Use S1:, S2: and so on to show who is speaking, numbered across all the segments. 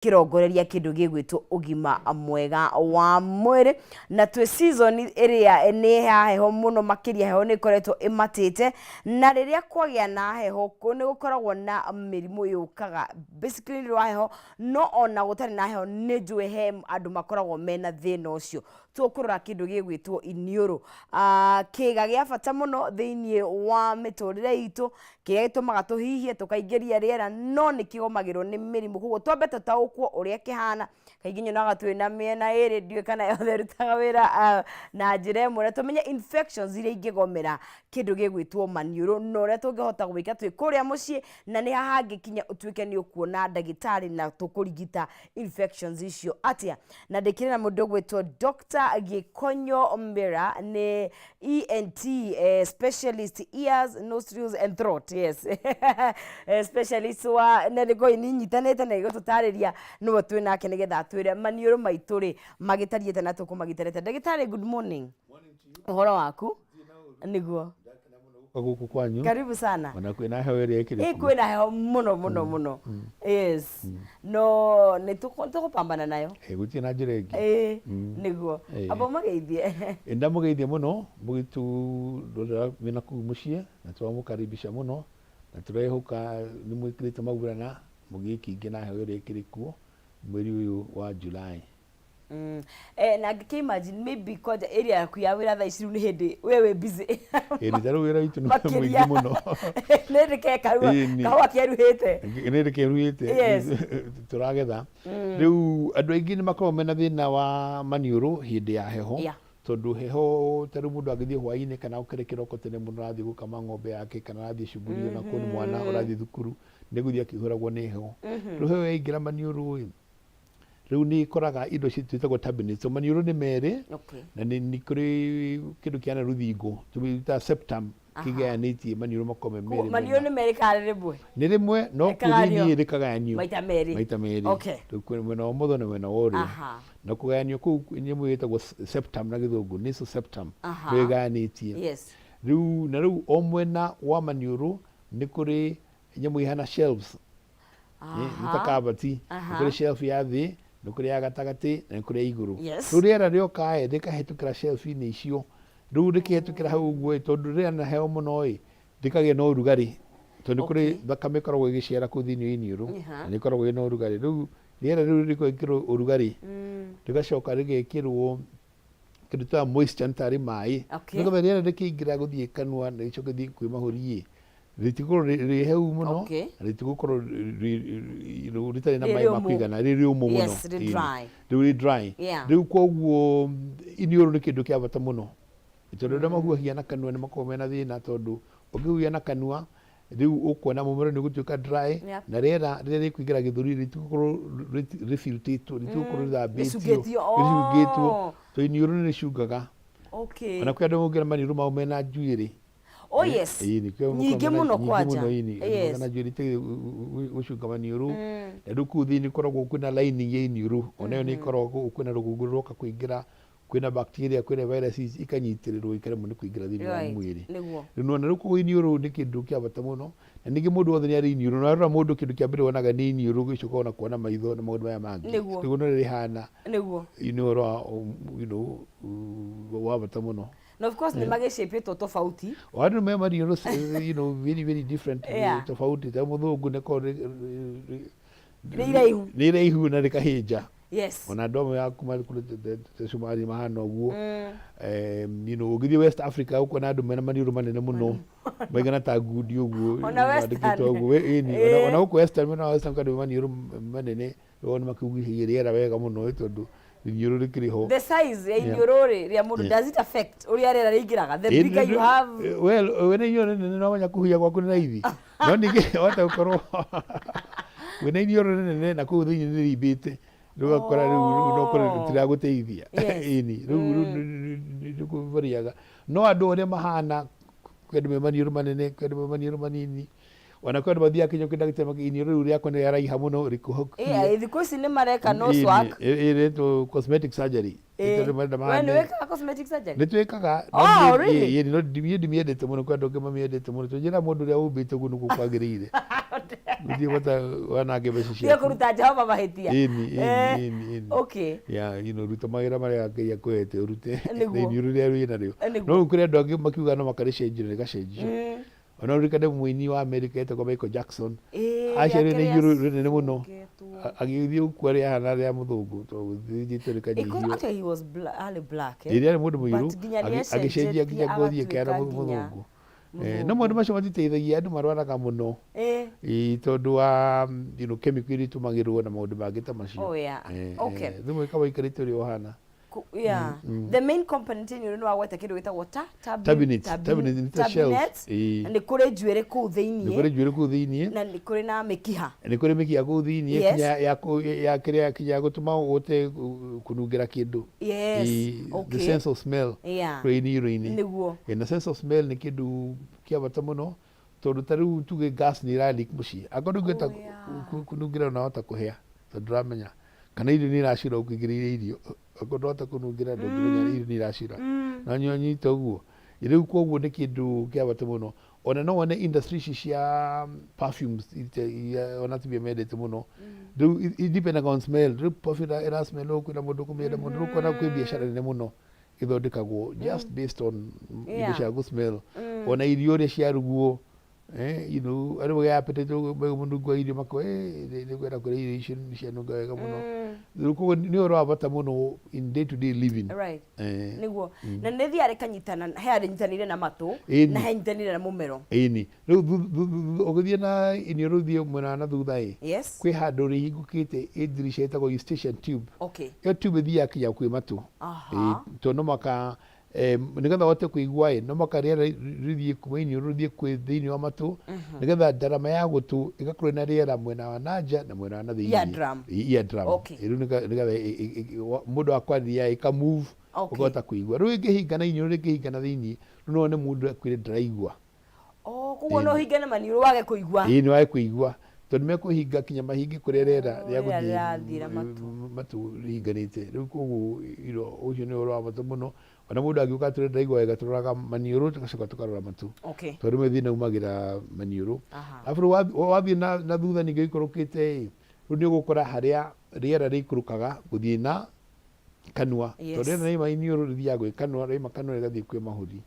S1: Kĩrongoreria kĩndũ gĩgwĩtwo ũgima mwega wa mwĩrĩ. Na twĩ season ĩrĩa nĩ ya heho mũno makĩria, heho nĩ ĩkoretwo ĩmatĩte, na rĩrĩa kwagĩa na heho nĩ gũkoragwo na mĩrimũ yũkaga basically nĩ ũndũ wa heho, no ona gũtarĩ na heho nĩ njũĩ he andũ makoragwo mena thĩna ũcio. Tũkũrora kĩndũ gĩgwĩtwo iniũrũ, kĩga gĩa bata mũno thĩiniĩ wa mĩtũrĩre itũ, kĩrĩa gĩtũmaga tũhihie, tũkaingĩria rĩera, no nĩ kĩgũmagĩrwo nĩ mĩrimũ. Koguo twambe tũtaũkwo ũrĩa kĩhana. Kaingĩ nyonaga twĩna mĩena ĩrĩ, ndiũĩ kana yothe ĩrutaga wĩra na njĩra ĩmwe, na tũmenye infections iria ingĩgomera kĩndũ gĩgwĩtwo maniũrũ, na ũrĩa tũngĩhota gwĩka twĩ kũrĩa mũciĩ, na nĩ ha hangĩkinya ũtuĩke nĩ ũkuona ndagĩtarĩ na tũkũrigita infections icio atĩa. Na ndĩkĩrĩ na mũndũ ũgwĩtwo Dr. Gĩkonyo Mĩra, nĩ ENT specialist, ears, nostrils and throat, yes, specialist wa na nĩ ngũĩ nĩ nyitanĩte na ĩgũtũtarĩria nĩwe twĩ nake nĩgetha atwĩre maniũrũ maitũ rĩ magĩtariĩte na tũkũmagitĩrĩte. Ndagĩtarĩ, good morning. Ũhoro waku? Nĩguo.
S2: Gũkũ kwanyu.
S1: Karibu sana.
S2: Ona kwĩna heho ĩrĩa ĩkĩrĩ
S1: kuo. Kwĩna heho mũno mũno mũno, yes, no nĩ tũgũpambana nayo.
S2: Gũtirĩ na njĩra ĩngĩ.
S1: Ĩĩ, nĩguo. Amba ũmageithie.
S2: Ndamũgeithia mũno mũgĩtũrorera wĩna kũu mũciĩ, na tũramũkaribisha mũno, na tũrehoka nĩ mwĩkĩrĩte maburana mũgĩkingĩ na heho ĩrĩa ĩkĩrĩ kuo mweri ũyũ wa July.
S1: Na ngĩkĩ imagine maybe kwanja area yaku ya wĩra thaa ici rĩu nĩ hĩndĩ we wĩ busy.
S2: Ĩĩ, ta rĩu wĩra witũ nĩ
S1: Makĩria.
S2: mũingĩ mũno.
S1: Nĩ hĩndĩ ke kahũa kahũa keruhĩte.
S2: Nĩ hĩndĩ keruhĩte. Tũragetha. Rĩu andũ aingĩ nĩ makoragwo mena thĩna wa maniũrũ hĩndĩ ya heho, tondũ heho ta rĩu mũndũ angĩthiĩ hwaĩ-inĩ kana okĩre kĩroko tene mũno, arathiĩ gũkama ng'ombe yake kana arathiĩ cuguri, ona korwo nĩ mwana ũrathiĩ thukuru, nĩ gũthiĩ akĩihũragwo nĩ heho. Rĩu heho yaingĩra maniũrũ ĩ, rĩu nĩ ĩkoraga indo twĩtagwo turbinates. So maniũrũ nĩ merĩ, na nĩ kũrĩ kĩndũ kĩhana rũthingo tũmĩtaga septum kĩgayanĩtie maniũrũ makorwo me merĩ.
S1: Maniũrũ nĩ merĩ kana nĩ rĩmwe?
S2: Nĩ rĩmwe, no kũu thĩiniĩ rĩkagayanio
S1: maita merĩ.
S2: Maita merĩ. Rĩu kwĩ mwena wa ũmotho na mwena wa ũrĩo. Na kũgayanio kũu nyamũ ĩtagwo septum na Gĩthũngũ, nasal septum, nĩyo ĩgayanĩtie. Rĩu na rĩu o mwena wa maniũrũ nĩ kũrĩ nyamũ ihana shelves, nĩ ta kabati. Nĩ kũrĩ shelf ya thĩ, nĩ kũrĩ ya gatagatĩ, na nĩ kũrĩ ya igũrũ. Rĩu rĩera rĩoka ĩ, rĩkahĩtũkĩra shelf-inĩ icio. Rĩu rĩkĩhĩtũkĩra hau ũguo ĩ, tondũ rĩera na heho mũno ĩ, rĩkagĩa na ũrugarĩ, tondũ nĩ kũrĩ thakame ĩkoragwo ĩgĩcera kũu thĩinĩ wa iniũrũ, na nĩ ĩkoragwo ĩna ũrugarĩ. Rĩu rĩera rĩu rĩgekĩrwo ũrugarĩ, rĩgacoka rĩgekĩrwo kĩndũ ta moisture, nĩ tarĩ maĩ, nĩgetha rĩera rĩkĩingĩra gũthiĩ kanua na rĩcoke rĩthiĩ kwĩ mahũri ĩ, rĩtigũkorwo rĩ hehu mũno, na rĩtigũkorwo rĩtarĩ na
S1: Rĩ
S2: maĩ ma
S1: rĩũmũ.
S2: kũigana, rĩ rĩũmũ mũno.
S1: Yes, rĩ dry.
S2: Rĩu rĩ dry. Rĩu koguo iniũrũ nĩ kĩndũ kĩa bata mũno, tondũ arĩa mahuhagia na kanua nĩ makoragwo mena thĩna, tondũ ũngĩhuhia na kanua rĩu ũkuona mũmero nĩ ũgũtuĩka dry, na rĩera rĩrĩa rĩkũingĩra gĩthũri rĩtigũkorwo rĩfiltĩtwo, rĩtigũkorwo rĩthambĩtio.
S1: Rĩcungĩtio.
S2: Rĩcungĩtwo, tondũ iniũrũ nĩ rĩcungaga. Ona kwĩ andũ maingĩra maniũrũ mao mena njuĩrĩ.
S1: Oh yes.
S2: Ĩĩ, nĩkĩo
S1: Nyingĩ
S2: makoragwo
S1: mũno
S2: nyingĩ
S1: kwanja.
S2: mũno, ĩĩ, na njuĩrĩ ĩtige gũcunga maniũrũ. Na rĩu kũu thĩinĩ gũkoragwo kwĩna lining ya iniũrũ, ona ĩyo nĩ ĩkoragwo kwĩna rũkũngũ rũroka kũingĩra, kwĩna bacteria, kwĩna viruses, ikanyitĩrĩrwo ikaremwo nĩ kũingĩra thĩinĩ wa mwĩrĩ. Rĩu nĩwona, rĩu koguo iniũrũ nĩ kĩndũ kĩa bata mũno, na ningĩ mũndũ wothe nĩ arĩ iniũrũ, na warora mũndũ kĩndũ kĩa mbere wonaga nĩ iniũrũ, ũgĩcoka ona kuona maitho na maũndũ maya mangĩ. Rĩu ona ũrĩa rĩhana, nĩ ũhoro wa wa bata mũno.
S1: Na of course nĩ magĩcĩpĩtwo tofauti.
S2: Andũ me maniũrũ very very different, tofauti. Ta mũthũngũ nĩ korwo
S1: nĩ iraihu.
S2: Nĩ iraihu na rĩkahĩnja. Ona andũ amwe a kuma kũrĩ ta Somali mahana ũguo. Ũngĩthiĩ West Africa ũkuona andũ mena maniũrũ manene mũno maigana ta ngundi ũguo.
S1: Ona Western.
S2: Mandĩkĩtwo ũguo. Ĩni, ona gũkũ Western, mwena wa Western kwĩ andũ me maniũrũ manene, rĩu nĩ makĩgucagia rĩera wega mũno ĩ, tondũ iniũrũ rĩkĩrĩ ho.
S1: The size ya iniũrũ rĩ rĩa mũndũ, does it affect ũrĩa rĩera rĩingĩraga, the bigger you have?
S2: Well, wĩna iniũrũ rĩnene no menya kũhuhia gwaku nĩ raithi, no ningĩ wahota gũkorwo wĩna iniũrũ rĩnene na kũu thĩinĩ nĩ rĩimbĩte, rĩu ũgakora rĩu no ũkore rĩtiragũteithia. Ĩni, rĩu nĩ kũbariaga, no andũ ũrĩa mahana, kwĩ andũ me maniũrũ manene, kwĩ andũ me maniũrũ manini, ona kwĩ andũ mathiaga kinya kwĩ ndagĩtarĩ iniũrũ rĩu rĩakwa nĩ rĩaraiha mũno, rĩkuhũkie.
S1: Thikũ ici nĩ mareka nose work.
S2: Ĩretwo cosmetic surgery. Tondũ marenda
S1: We nĩ wĩkaga cosmetic surgery?
S2: Nĩ twĩkaga.
S1: Oh, really?
S2: No niĩ ndimĩendete mũno, kwĩ andũ angĩ mamĩendete mũno. Tũnjĩra mũndũ ũrĩa ũmbĩte ũguo nĩguo kwagĩrĩire. Gũtirĩ bata wanange mbeca
S1: Tiga
S2: ciaku.
S1: kũruta Jehova mahĩtia.
S2: Ĩni, ĩni, ĩni, ĩni. Yeah, ruta mawĩra marĩa Ngai akũhete ũrute
S1: Nĩguo.
S2: na iniũrũ rĩrĩa wĩ narĩo.
S1: Nĩguo.
S2: No rĩu kũrĩ andũ angĩ makiuga no makarĩcenjia na rĩgacenjio. Ona ũririkane mũini wa Amerika etagwo Michael Jackson. Aciarirwo na iniũrũ rĩnene mũno. Agĩthiĩ gũkua rĩahana rĩa mũthũngũ tondũ rĩthiĩte rĩkanyihio.
S1: Actually he was arĩ black, eh?
S2: Ĩĩ arĩ mũndũ mũirũ,
S1: But nginya
S2: agĩcenjia nginya
S1: nĩacenjetie
S2: ngothi ĩkĩhana
S1: agatuĩka nginya
S2: mũthũngũ. No maũndũ macio matiteithagia, andũ marwaraga mũno. Ĩĩ tondũ wa chemical iria itũmagĩrwo na maũndũ mangĩ ta macio.
S1: Oh, yeah.
S2: Rĩmwe kaba ũikarĩte ũrĩa ũhana.
S1: Yeah. The main component ĩno nĩ wagweta kĩndũ gĩtagwo ta
S2: Turbinates. Turbinates nĩ ta shells.
S1: Turbinates. Na nĩ kũrĩ njuĩrĩ kũu thĩiniĩ.
S2: Nĩ kũrĩ njuĩrĩ kũu thĩiniĩ.
S1: Na nĩ kũrĩ na mĩkiha.
S2: Nĩ kũrĩ mĩkiha kũu thĩiniĩ nginya ya ya kĩrĩa kinya ya gũtũma ũhote kũnungĩra kĩndũ. The sense of smell kũrĩa iniũrũ-inĩ. Na sense of smell nĩ kĩndũ kĩa bata mũno tondũ ta rĩu tuge gas nĩ ĩra leak mũciĩ. Angĩkorwo ndũngĩhota kũnungĩra no wahota kũhĩa tondũ ndũramenya. Kana irio nĩ iracura ũkĩingĩrĩire irio. Angĩkorwo ndũrahota kũnungĩra ndũngĩmenya irio nĩ iracura. Na nyita ũguo. Rĩu koguo nĩ kĩndũ kĩa bata mũno. Ona no wone industry ici cia perfumes iria ona atumia mendete mũno. Rĩu it depending on smell. Rĩu perfume ĩra smell ũũ kwĩna mũndũ ũkũmĩenda mũno. Rĩu ũkona kwĩ biacara nene mũno ĩthondekagwo just based on indo cia gũ smell. Ona irio ũrĩa ciarugwo, andũ magĩa appetite mũnungo wa irio makoiga nĩ ngwenda kũrĩa irio icio nĩ cianunga wega mũno. Rĩu koguo nĩ ũhoro wa bata mũno in day to day living.
S1: Nĩguo. Na nĩ thiaga rĩkanyitana, he rĩnyitanĩire na matũ, na he nyitanĩire na mũmero.
S2: Ĩni. Rĩu ũgĩthiĩ na iniũrũ ũthiĩ mwena wa na thutha ĩ, kwĩ handũ rĩhingũkĩte ĩ ndirisha ĩtagwo eustachian tube. Ĩyo tube ĩthiaga kinya kwĩ matũ. Tondũ no mũhaka nĩgetha ũhote kũigua ĩ, no mũhaka rĩera rĩthiĩ kuma iniũrũ rĩthiĩ kwĩ thĩinĩ wa matũ, nĩgetha ndarama ya gũtũ ĩgakorwo ĩna rĩera mwena wa na nja na mwena wa na thĩinĩ.
S1: Eardrum.
S2: Eardrum. Rĩu nĩgetha mũndũ akwarĩria ĩka move ũkahota kũigua. Rĩu ĩngĩhinga na iniũrũ rĩngĩhinga na thĩinĩ, rĩu no wone mũndũ akwĩre ndaraigua.
S1: Oh, koguo no hinge na maniũrũ wage kũigua.
S2: Ĩĩ nĩ wage kũigua tondũ mekũhinga kinya mahinge kũrĩa rĩera
S1: Oh,
S2: rĩa
S1: rĩera
S2: gũthiĩ
S1: rĩrathiĩra matũ.
S2: matũ rĩhinganĩte. Rĩu koguo ũcio nĩ ũhoro wa bata mũno. Ona mũndũ angĩũka atwĩre ndaraigua wega tũroraga maniũrũ tũgacoka tũkarora matũ. Tondũ rĩmwe thĩna umagĩra maniũrũ. Arabu rĩu wathiĩ na thutha ningĩ ũikũrũkĩte ĩ, rĩu nĩ ũgũkora harĩa rĩera rĩikũrũkaga gũthiĩ na kanua. Tondũ rĩera rĩauma iniũrũ rĩthiaga gwĩ kanua, rĩauma kanua rĩgathiĩ kwĩ mahũri.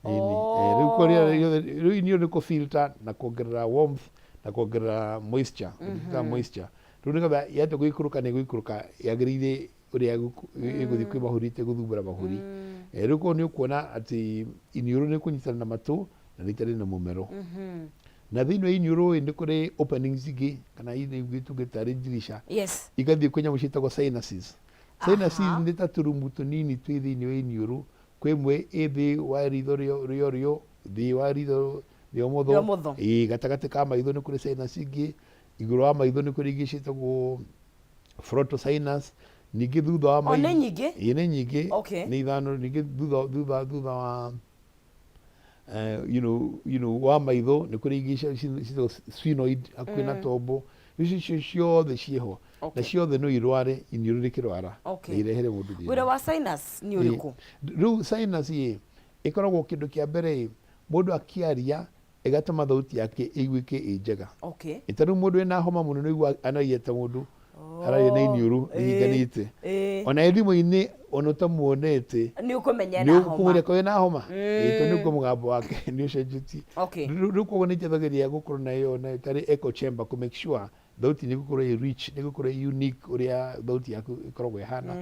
S2: Ĩni. Rĩu ko rĩera rĩothe rĩu iniũrũ nĩ kũ filter na kuongerera warmth na kuongerera moisture, mm moisture. Rĩu nĩgetha yatua gũikũrũka nĩ ĩgũikũrũka yagĩrĩire ũrĩa ĩgũthiĩ kwĩ mahũri ĩtegũthumbũra mahũri. Rĩu koguo nĩ ũkuona atĩ iniũrũ nĩ kũnyitana na matũ na nĩ na mũmero. Na thĩinĩ wa iniũrũ ĩ nĩ kũrĩ openings ingĩ kana ingĩ tũngĩ tarĩ ndirisha igathiĩ kwĩ nyamũ ciĩtagwo sinuses. Sinuses nĩ ta tũrumu tũnini twĩ thĩinĩ wa iniũrũ. Kwĩ ĩmwe ĩ thĩ wa ritho rĩa ũrĩo, thĩ wa ritho rĩa ũmotho,
S1: Rĩa ũmotho.
S2: Ĩĩ, gatagatĩ ka maitho nĩ kũrĩ sinus ingĩ, igũrũ wa maitho nĩ kũrĩ ingĩ ciĩtagwo frontal sinus, ningĩ thutha wa
S1: O, nĩ nyingĩ?
S2: Ĩĩ, nĩ nyingĩ. Nĩ ithano, ningĩ thutha wa wa maitho nĩ kũrĩ ingĩ ciĩtagwo sphenoid hakuhĩ na tombo. Icio icio ciothe ciĩho. Na ciothe no irware iniũrũ rĩkĩrwara na irehere mũndũ thĩna.
S1: Wĩra wa sinus nĩ ũrĩkũ?
S2: Rĩu sinus ĩ, ĩkoragwo kĩndũ kĩa mbere ĩ, mũndũ akĩaria ĩgatũma thauti yake ĩiguĩke ĩ njega. Ta rĩu mũndũ wĩna homa mũno nĩ ũiguaga anagia ta mũndũ araria na iniũrũ rĩhinganĩte. Ona ĩ thimũ-inĩ ona ũtamuonete
S1: Nĩ ũkũmenya ena homa.
S2: Nĩ ũkũmũria ko wĩna homa? Ĩĩ tondũ nĩ ũkũigua mũgambo wake nĩ ũcenjetie. Rĩu koguo nĩ ĩteithagĩrĩria gũkorwo na ĩyo nayo tarĩ echo chamber kũ make sure thauti nĩ ĩgũkorwo ĩ rich, nĩ ĩgũkorwo ĩ unique ũrĩa thauti yaku ĩkoragwo ĩhana.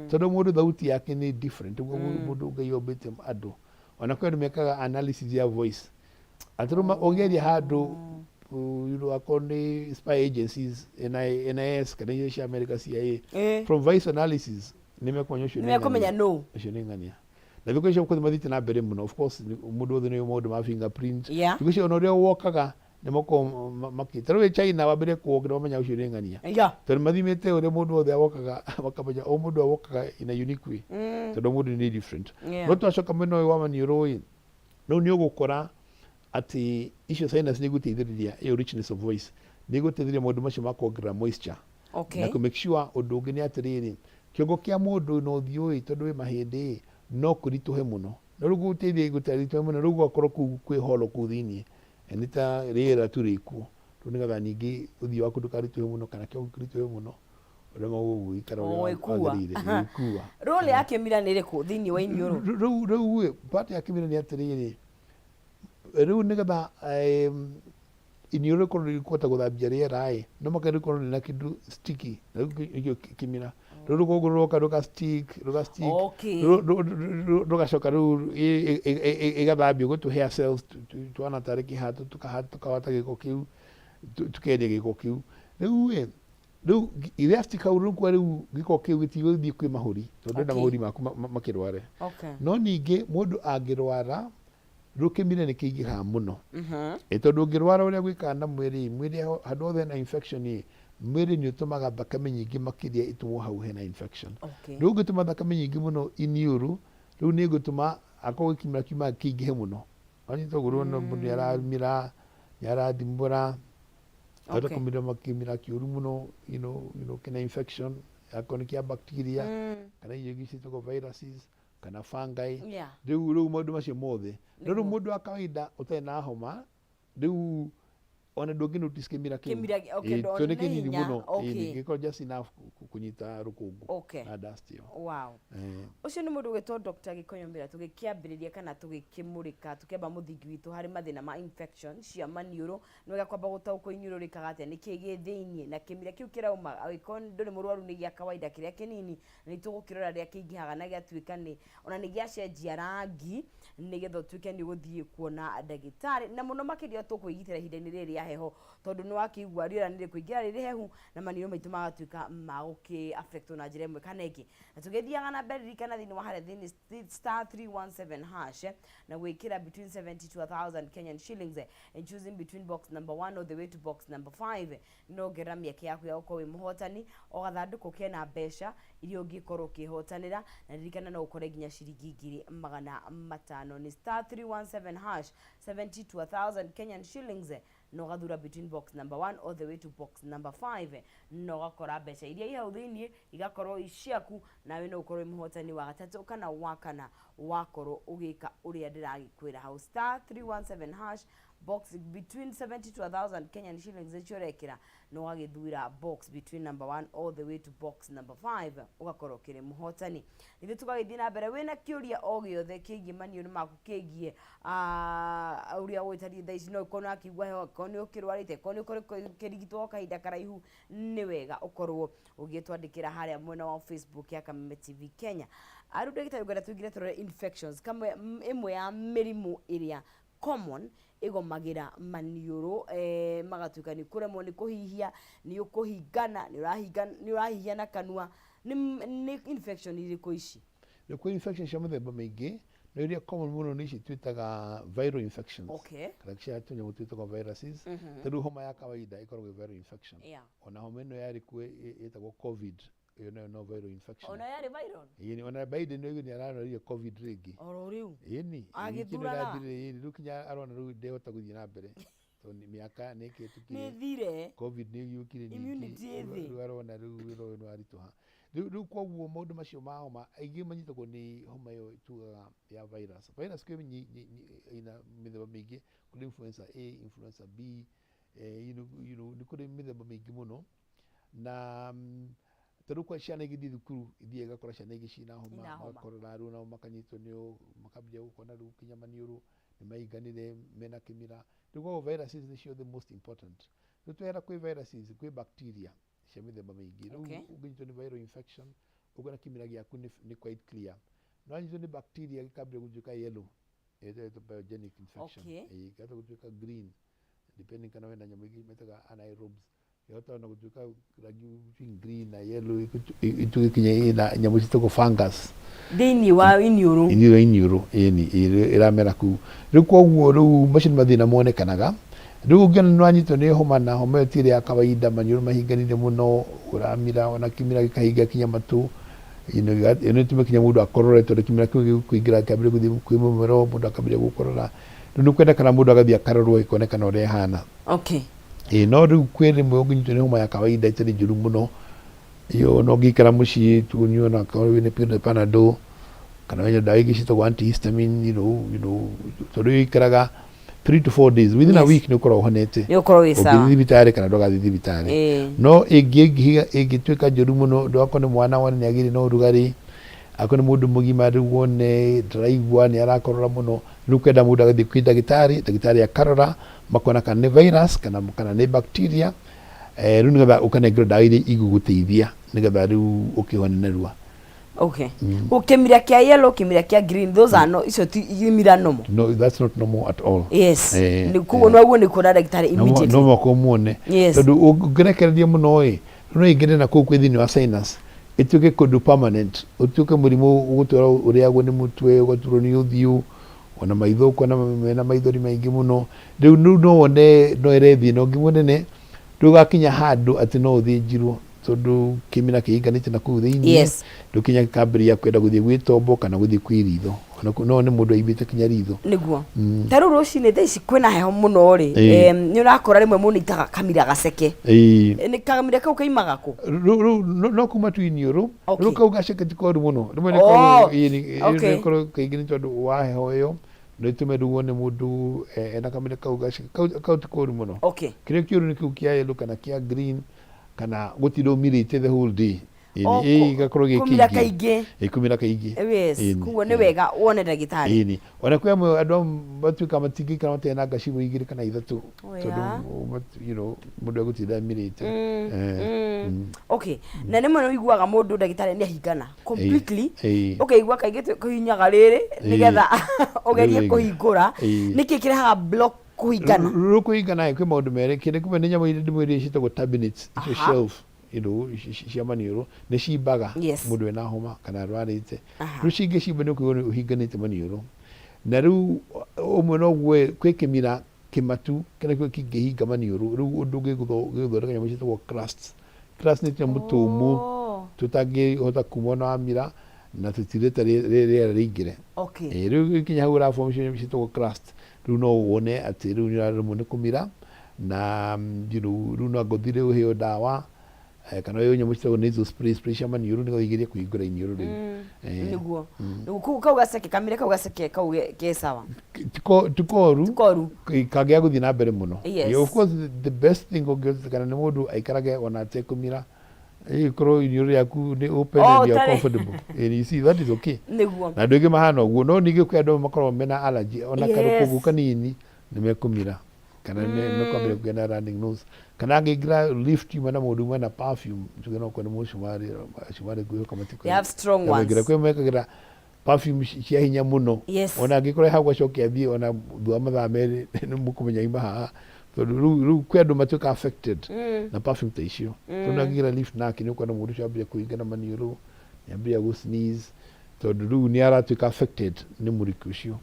S2: Tondũ mũndũ thauti yake nĩ different, ũguo mũndũ Ngai ombĩte andũ. Ona kwĩ andũ mekaga analysis ya voice. Atĩ rĩu ũngĩaria handũ akorwo nĩ spy agencies, NIS kana iria cia America CIA, from voice analysis nĩ mekũmenya ũcio nĩ
S1: Nĩ mekũmenya
S2: ng'ania.
S1: nũ.
S2: Ũcio nĩ ng'ania. Na thikũ ici kũthi mathiĩte na mbere mũno. Of course mũndũ wothe nĩ ũĩ maũndũ ma fingerprint. Thikũ ici ona ũrĩa wokaga nĩ makoragwo makĩ. Ta rĩu wĩ China wambĩrĩrie kũ walk nĩ mamenya ũcio nĩ ng'ania. Tondũ mathimĩte ũrĩa mũndũ wothe awokaga makamenya o mũndũ awokaga in a unique way. Tondũ mũndũ nĩ different. No twacoka mwena ũyũ wa maniũrũ ĩ, rĩu nĩ ũgũkora atĩ icio sinus nĩ igũteithĩrĩria ĩyo richness of voice, nĩ igũteithĩrĩria maũndũ macio ma kuongerera moisture. Na kũ make sure ũndũ ũngĩ nĩ atĩrĩrĩ, kĩongo kĩa mũndũ na ũthiũ ĩ, tondũ wĩ mahĩndĩ ĩ, no kũritũhe mũno. No rĩu gũteithia gũtaritũhe mũno, rĩu gũgakorwo kũu kwĩ hollow kũu thĩinĩ, nĩ ta rĩera tu rĩkuo. Rĩu nĩgetha ningĩ ũthiũ waku ndũkaritũhe mũno kana kĩongo kĩritũhe mũno, ũremwo gũikara
S1: O,
S2: ũrĩa
S1: ĩkua.
S2: wagĩrĩire, ĩgĩkua.
S1: Role ya kĩmira nĩ ĩrĩkũ thĩinĩ wa iniũrũ?
S2: Rĩu rĩ, part ya kĩmira nĩ atĩrĩrĩ, rĩu nĩgetha iniũrũ rĩkorwo rĩkũhota gũthambia rĩera ĩ, no mũhaka rĩkorwo rĩna kĩndũ sticky, na rĩu nĩkĩo kĩmira. Rĩu rũkũngũ rũroka rũga stick, rũga stick, rũgacoka rĩu ĩgathambio gwĩ tũ hair cells tũhana tarĩ kĩhato tũkahata gĩko kĩu, tũkeheria gĩko kĩu. Rĩu ĩ, rĩu gĩa stick hau rĩu kwa rĩu gĩko kĩu gĩtigũthiĩ kwĩ mahũri, tondũ ndũrenda mahũri maku makĩrware. No ningĩ mũndũ angĩrwara, Rĩu kĩmira nĩ kĩingĩhaga mũno. Ĩ tondũ ũngĩrwara ũrĩa gwĩkaga na mwĩrĩ, mwĩrĩ handũ hothe hena infection ĩ, mwĩrĩ nĩ ũtũmaga thakame nyingĩ makĩria ĩtũmwo hau hena infection. Rĩu ũngĩtũma thakame nyingĩ mũno iniũrũ, rĩu nĩ ĩgũtũma akorwo kĩmira kiumaga kĩingĩhe mũno. Wanyita ũguo rĩu mũndũ nĩ aramira, nĩ arathimũra, ahota kũmira kĩmira kĩũru mũno, kĩna infection, akorwo nĩ kĩa bacteria, kana irio ingĩ ciĩtagwo viruses. Kana fungi. Rĩu maũndũ macio mothe, no rĩu mũndũ wa kawaida ũtarĩ na homa, rĩu ona ndũngĩ notice kĩmira kĩu.
S1: Kĩmira, okay,
S2: Ĩĩ, tondũ nĩ
S1: nĩ
S2: kĩnini
S1: hinya,
S2: mũno. Ĩĩ, kĩngĩkorwo just enough kũnyita rũkũngũ na dust ĩyo.
S1: Wow. Ũcio nĩ mũndũ ũgwĩtwo Dr. Gĩkonyo Mĩra, tũgĩkĩambĩrĩria kana tũgĩkĩmũrĩka, tũkĩamba mũthingi witũ harĩ mathĩna ma infection cia maniũrũ. Nĩ wega kwamba gũtaũkwo iniũrũ rĩkaga atĩa, nĩkĩ gĩ thĩiniĩ, na kĩmira kĩu kĩrauma, angĩkorwo ndũrĩ mũrwaru nĩ gĩa kawaida kĩrĩa kĩnini, na nĩ tũgũkĩrora rĩrĩa kĩingĩhaga na gĩatuĩka nĩ ona nĩ gĩacenjia rangi nĩgetha ũtuĩke nĩ ũgũthiĩ kuona ndagĩtarĩ. Na mũno makĩria tũkwĩgitĩra ihinda-inĩ rĩrĩ rĩa heho, tondũ nĩ wakĩigua rĩera nĩ rĩkũingĩra rĩ rĩhehu na maniũrũ maitũ magatuĩka ma gũkĩ affect wo na njĩra ĩmwe kana ĩngĩ. Na tũgĩthiaga na mbere, ririkana thĩinĩ wa harĩa thĩinĩ *317# na gwĩkĩra between 70 to 1000 Kenyan shillings and choosing between box number 1 all the way to box number 5, no ongerera mĩeke yaku ya gũkorwo wĩ mũhotani. O gathandũkũ kena mbeca iria ũngĩkorwo ũkĩhotanĩra, na ririkana no ũkore nginya ciringi 500,000. Nĩ *317#, 70 to 1000 Kenyan shillings, na ũgathura between box number 1 all the way to box number 5, na ũgakora mbeca iria i hau thĩiniĩ igakorwo i ciaku, nawe no ũkorwo wĩ mũhotani wa gatatũ kana wa kana wakorwo ũgĩka ũrĩa ndĩragĩkwĩra hau. *317#, box between 70 to 1000 Kenyan shillings nĩcio ũrekĩra, na ũgagĩthura box between number 1 all the way to box number 5, ũgakorwo ũkĩrĩ mũhotani. Ithuĩ tũgagĩthiĩ na mbere. Wĩna kĩũria o gĩothe kĩgiĩ maniũrũ maku, kĩgiĩ ũrĩa ũgwĩtariĩ thaa ici, no ũkorwo nĩ wakĩigua heho, angĩkorwo nĩ ũkĩrwarĩte, angĩkorwo nĩ ũkoretwo ũkĩrigitwo o kahinda karaihu, nĩ wega ũkorwo ũgĩtwandĩkĩra harĩa mwena wa Facebook ya Kameme TV Kenya. Rĩu ndagĩtarĩ, ngwenda tũingĩre tũrore infections, kamwe ĩmwe ya mĩrimũ ĩrĩa common ĩgomagĩra maniũrũ, magatuĩka nĩ kũremwo nĩ kũhihia, nĩ ũkũhingana, nĩ ũrahihia na kanua. Nĩ infection irĩkũ ici?
S2: Nĩ kwĩ infection cia mĩthemba mĩingĩ, no iria common mũno nĩ ici twĩtaga viral infections. Kana cia tũnyamũ twĩtagwo viruses. Ta rĩu homa ya kawaida ĩkoragwo ĩ viral infection. Ona homa ĩno yarĩ kuo ĩtagwo COVID, ĩyo nayo no viral infection.
S1: Ona yarĩ viral?
S2: Ĩni, ona Biden oigire nĩ ararwarire COVID rĩngĩ.
S1: Oro rĩu?
S2: Ĩni.
S1: Agĩthurana?
S2: Ĩni, rĩu kinya arona rĩu ndehota gũthiĩ na mbere. Tondũ mĩaka nĩ ĩkĩhĩtũkire.
S1: Nĩ ĩthire.
S2: COVID nĩ ĩgĩũkire ningĩ.
S1: Immunity ĩ thĩ.
S2: Rĩu arona rĩu wĩra ũyũ nĩ waritũha. Rĩu koguo maũndũ macio ma homa, aingĩ manyitagwo nĩ homa ĩyo tugaga ya virus. Virus kwĩ ina mĩthemba mĩingĩ, kũrĩ influenza A, influenza B, nĩ kũrĩ mĩthemba mĩingĩ mũno. Na ta rĩu kwa ciana igĩthiĩ thukuru, ithiaga igakora ciana ingĩ ciĩna homa,
S1: Ina homa.
S2: magakorora rĩu nao makanyitwo nĩyo, makambia gũkona rĩu kinya maniũrũ nĩ mainganire mena kĩmira. Rĩu koguo viruses nĩcio the most important. Rĩu twehera kwĩ viruses, kwĩ bacteria cia mĩthemba mĩingĩ. Rĩu ũngĩnyitwo nĩ viral infection, ũkona kĩmira gĩaku nĩ quite clear. No wanyitwo nĩ bacteria gĩkambia gũtuĩka yellow, ĩtagwo pyogenic infection. Ĩĩ, gĩkahota gũtuĩka green, depending kana wĩna nyamũ ingĩ metaga anaerobes. Yahota ona gũtuĩka rangi between green na yellow, ĩtuĩke kinya ĩna nyamũ ciĩtagwo fungus
S1: thĩinĩ wa iniũrũ.
S2: Iniũrũ, iniũrũ, ĩni, ĩramera kũu. Rĩu koguo rĩu macio nĩ mathĩna monekanaga. Rĩu ũngĩona nĩ wanyitwo nĩ homa na homa ĩyo ti ĩrĩa ya kawaida, maniũrũ mahinganire mũno, ũramira ona kĩmira gĩkahinga kinya matũ, ĩno ĩtũme kinya mũndũ akorore, tondũ kĩmira kĩu gĩkũingĩra kĩambĩrĩrie gũthiĩ kwĩ mũmero, mũndũ akambĩrĩria gũkorora. Rĩu nĩ kwendekana mũndũ agathiĩ akarorwo ĩkonekana ũrĩa ĩhana. Ĩĩ, no rĩu kwĩ rĩmwe ũngĩnyitwo nĩ homa ya kawaida ĩtarĩ njũru mũno, ĩyo no ũngĩikara mũciĩ tu ũnyue ona korwo wĩna Panadol kana wĩna ndawa ingĩ ciĩtagwo antihistamine, tondũ ĩyo ĩikaraga. 3 to 4 days, within a week nĩ ũkoragwo ũhonete.
S1: Nĩ ũkorwo wĩ sawa.
S2: Ũngĩthiĩ thibitarĩ kana ndũgathiĩ thibitarĩ. No ĩngĩtuĩka njũru mũno, ndũgakorwo nĩ mwana wone nĩ agĩire na ũrugarĩ, akorwo nĩ mũndũ mũgima rĩu wone ndaraigua, nĩ arakorora mũno, rĩu kwenda mũndũ agathiĩ kwĩ ndagĩtarĩ, ndagĩtarĩ akarora makona kana nĩ virus kana nĩ bacteria, rĩu nĩgetha ũkanengerwo ndawa iria igũgũteithia nĩgetha rĩu ũkĩhone narua.
S1: Okay. Ko kĩmira kĩa yellow, kĩmira kĩa green, those are no, icio ti imira normal.
S2: No, that's not normal at all.
S1: Koguo noguo nĩ kuona ndagĩtarĩ immediately.
S2: No mũhaka ũmuone. Tondũ ũngĩrekereria mũno ĩ, no ĩingĩre na kũu kwĩ thĩinĩ wa sinus, ĩtuĩke kũndũ permanent, ũtuĩke mũrimũ ũgũtũra ũrĩagwo nĩ mũtwe, ũgaturwo nĩ ũthiũ, ona maitho ũkona mena maithori maingĩ mũno. Rĩu no wone no ĩrethiĩ na ũngĩ mũnene, rĩu ũgakinya handũ atĩ no ũthĩnjirwo, tondũ kĩmira kĩhinganĩte na kũu thĩinĩ. Rĩu kinya gĩkambĩrĩria kwenda gũthiĩ gwĩ tombo kana gũthiĩ kwĩ ritho. Ona no nĩ mũndũ aimbĩte kinya ritho.
S1: Nĩguo. Ta rĩu rũcinĩ thaa ici kwĩna heho mũno rĩ, nĩ ũrakora rĩmwe mũndũ aitaga kamira gaceke. Nĩ kamira kau kaimaga kũ?
S2: Rĩu no kuma tu iniũrũ. Rĩu kau gaceke ti koru mũno. Rĩmwe nĩ korwo kaingĩ nĩ tondũ wa heho ĩyo, no ĩtũme rĩu wone mũndũ ena kamira kau gaceke. Kau ti koru mũno. Kĩrĩa kĩũru nĩ kĩu kĩa yellow kana kĩa green, kana gũtinda ũmirĩte the whole day.
S1: O,
S2: Ĩĩ, gĩgakorwo gĩ
S1: kũmira
S2: kĩingĩ.
S1: Kaingĩ.
S2: Ĩĩ, kũmira kaingĩ.
S1: Koguo nĩ wega wone ndagĩtarĩ.
S2: Ĩni, ona kwĩ amwe andũ amwe matuĩkaga matingĩikara matarĩ na ngacibũ igĩrĩ kana ithatũ, tondũ mũndũ egũtinda amirĩte.
S1: Okay, na rĩmwe nĩ ũiguaga mũndũ, ndagĩtarĩ, nĩ ahingana completely. Ũkaigua kaingĩ kũhinyaga rĩrĩ nĩgetha ũgerie
S2: Rĩu rĩngĩ.
S1: kũhingũra. Nĩkĩ kĩrehaga block, kũhingana?
S2: Rĩu kũhingana kwĩ maũndũ merĩ. Kĩndũ kĩmwe nĩ nyamũ iria ndĩmwĩrire ciĩtagwo turbinates, icio shelf cia maniũrũ nĩ cimbaga mũndũ ena homa kana arwarĩte. Rĩu cingĩcimba nĩ ũkũigua nĩ ũhinganĩte maniũrũ. Na rĩu ũmwe noguo kwĩ kĩmira kĩmatu kĩrĩa kĩo kĩngĩhinga maniũrũ, rĩu ũndũ gĩgũthondeka nyamũ ciĩtagwo crusts. Crusts nĩ tũnyamũ tũmũ tũtangĩhota kuma ona wamira na tũtirete rĩera rĩingĩre. Rĩu gĩkinya hau ũraform icio nyamũ ciĩtagwo crust, rĩu no wone atĩ rĩu nĩ ũraremwo nĩ kũmira na rĩu no anga ũthire ũheo ndawa, kana ũheo nyamũ ciĩtagwo nasal spray, spray cia maniũrũ, nĩgetha ũgerie kũhingũra iniũrũ rĩu.
S1: Nĩguo kũu kau gaceke kamire kau gaceke kau ke sawa.
S2: Ti koru.
S1: Ti koru.
S2: Kangĩaga gũthiĩ na mbere mũno. Of course the best thing ũngĩhotekana nĩ mũndũ aikarage ona atekũmira, ĩgĩkorwo iniũrũ rĩaku nĩ open and you are
S1: ũtarĩ-
S2: comfortable. You see, that is okay. Na andũ aingĩ mahana ũguo, no ningĩ kwĩ andũ amwe makoragwo mena allergy, ona karũkũngũ kanini nĩ mekũmira kana mekwambĩrĩria kũgĩa na running nose, kana angĩingĩra lift yuma na mũndũ uma na perfume, tuge no kwenda mũcumarĩ, cumarĩ ngwĩhoka.
S1: They have strong ones.
S2: Kwĩ mekagĩra perfume cia hinya mũno. Ona angĩkorwo hau acoke athiĩ ona thutha wa mathaa 2 nĩ mũkũmenya ima haha, tondũ rĩu kwĩ andũ matuĩka affected na perfume ta icio, tondũ angĩingĩra lift nake nĩ ũkuona mũndũ ũcio ambĩrĩria kũhingana maniũrũ, nĩ ambĩrĩria gũ sneeze, tondũ rĩu nĩ aratuĩka affected nĩ mũrukĩ ũcio.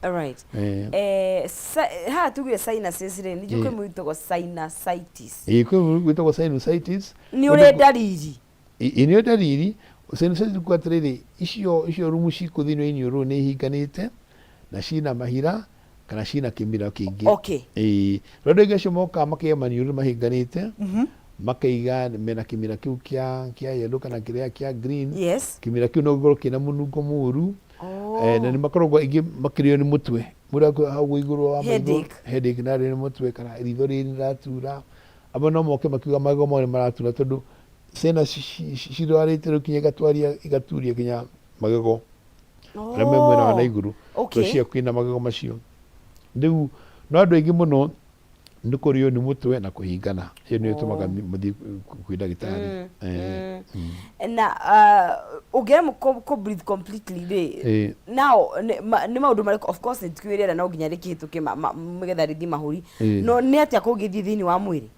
S1: Haha tugire sinuses rĩ, ningĩ kwĩ mwĩtagwo sinusitis.
S2: Ĩĩ, kwĩ gwĩtagwo sinusitis.
S1: Nĩ ũrĩ ndariri?
S2: Ĩ, nĩyo ndariri. Sinusitis kuga atĩrĩrĩ, icio rumu cikũ thĩinĩ wa iniũrũ nĩ ihinganĩte na cina mahira kana cina kĩmira kĩingĩ. Ĩĩ, rĩu andũ aingĩ acio mokaga makaiga maniũrũ mahinganĩte, makaiga mena kĩmira kĩu kĩa yellow kana kĩrĩa kĩa green. Kĩmira kĩu no gĩkorwo kĩna mũnungo mũru. Na nĩ makoragwo aingĩ makĩrĩo nĩ mũtwe, mũndũ akorwo hau igũrũ wa maitho.
S1: Headache.
S2: Headache, na arĩo nĩ mũtwe kana ritho rĩrĩ rĩratura. Amwe no moke makiuga magego mao nĩ maratura, tondũ ciana cirwarĩte rĩu kinya igatwaria igaturia kinya magego arĩa me mwena wa na igũrũ. Tondũ cia kwĩna magego macio rĩu, no andũ aingĩ mũno nĩ kũrĩo nĩ mũtwe na kũhingana, ĩyo nĩyo ĩtũmaga mathiĩ kwĩ ndagĩtarĩ.
S1: Na ũngĩremwo kũ breathe completely rĩ, now nĩ maũndũ marĩkũ? Of course nĩ tũĩ rĩera no nginya rĩkĩhĩtũke nĩgetha rĩthiĩ mahũri, no nĩ atĩa kũngĩthiĩ thĩinĩ wa mwĩrĩ?